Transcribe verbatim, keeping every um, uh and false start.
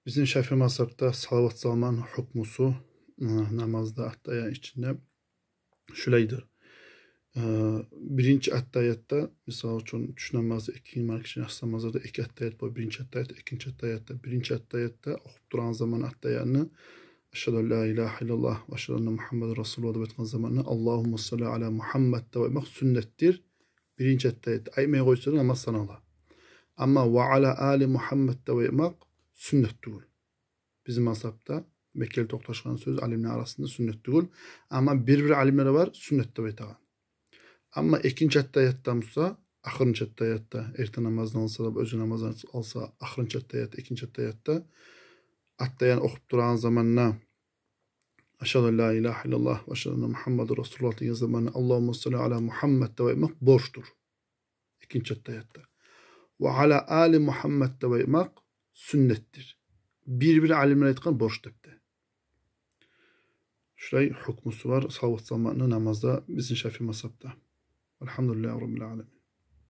Бизин Шафии мазгьабда салават салманы гьукмусу, э, намазда аттагьият ичинде шулайдыр. Э, биринчи аттагьиятда, мисал учун, тюш намазы, экинди, маркачы, яссы намазларда эки аттагьият бар. Биринчи аттагьият, экинчи аттагьиятда. Биринчи аттагьиятда охуп турагъан заман аттагьиятны, ашгьаду ан ла илагьа иллаллагь ва ашгьаду анна Мугьаммадан расулуллагь деп айтгъан заманда, Аллагьумма салли аля Мугьаммад деп айтмакъ сюннетдир. Биринчи аттагьиятда. Айтмай къойса да намаз санала. Амма ва аля али Мугьаммад деп айтмакъ сюннет тюгюл. Бизин мазгьабда, меккели токъташгъан сёз, алимлени арасында, сюннет тюгюл. Амма бир-бир алимлер бар сюннет деп айтагъан. Амма экинчи аттагьиятда буса, ахырынчы аттагьиятда, эртен намаздан алса да, оьзге намаздан алса, ахырынчы аттагьият, экинчи аттагьиятда, аттагьиятны охуп турагъан заманда, ашгьаду ан ла илагьа иллаллагь ва ашгьаду анна Мугьаммадан расулуллагь деген заманда, Аллагьумма салли аля Мугьаммад деп айтмакъ борчдур. Экинчи аттагьиятда. Ва аля али Мугьаммад деп айтмакъ сюннетдир. Бир-бир алимлер айтгъан борч деп де. Шулай гьукмусу бар салават салмакъны намазда бизин Шафии мазгьабда. Альгьамдулиллагьи раббиль аламин.